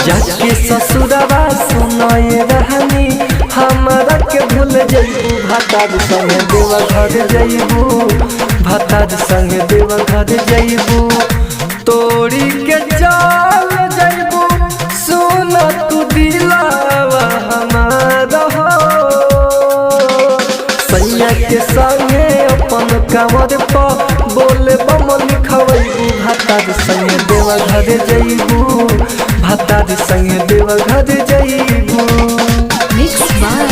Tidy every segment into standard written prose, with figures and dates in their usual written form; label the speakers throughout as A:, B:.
A: जाके ससुरवा सुनाए रहनी हमरा के भूल जइबू भातार संगे देवा घर जइबू भातार संगे देवा घर जइबू तोड़ी के चल जइबू सुन तू दिलावा हमारा हो सैया के संगे अपन कांवर पर बोले बम लिखवैबू भातार संगे देवा घर जइबू भातार संगे देवा घर जइबू।
B: Mix by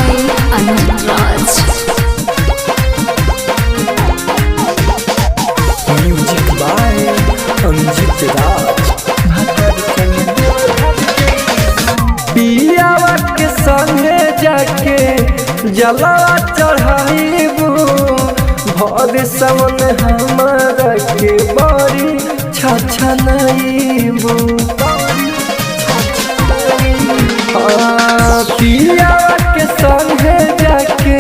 B: Anjit Raj.
A: Music by Anjit Raj. पियावा के संगे जाके जलवा चढ़ाइबू भर सवन हमारा के बड़ी छछनैबू। पियावा के संगे जाके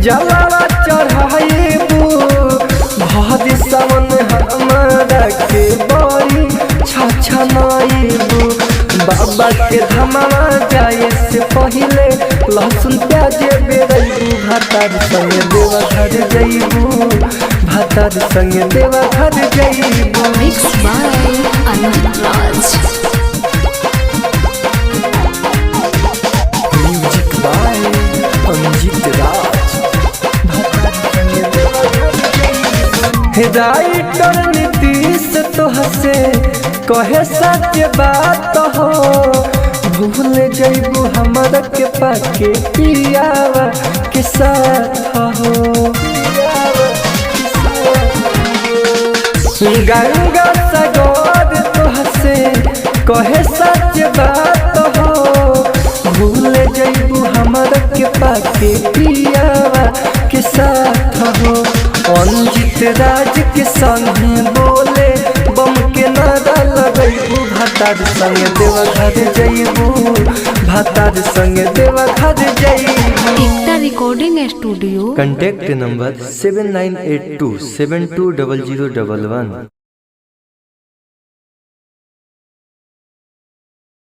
A: जलवा चढ़ाइबू भर सवन हमारा के बड़ी छछनैबू। बाबा के धमावा जाए से पहिले लहसुन प्याज बेरैबू भातार संगे देवा घर जइबू भातार संगे देवा घर जइबू।
B: Mix by Anjit Raj.
A: Music by Anjit Raj. Writer Nitish तोहसे कहे सच बात हो भूल जइबू हमरा के पाके पियावा के साथ हो। गंगा सागर तोहसे कहे सच बात हो भूल जइबू हमरा के पाके पियावा के साथ हो। अंजित राज के संगे बोले बम के नारा लगैबू भातार संगे देवा घर जइबू भातार संगे देवा घर जइबू।
B: Ekta recording studio.
A: Contact number 7982720011.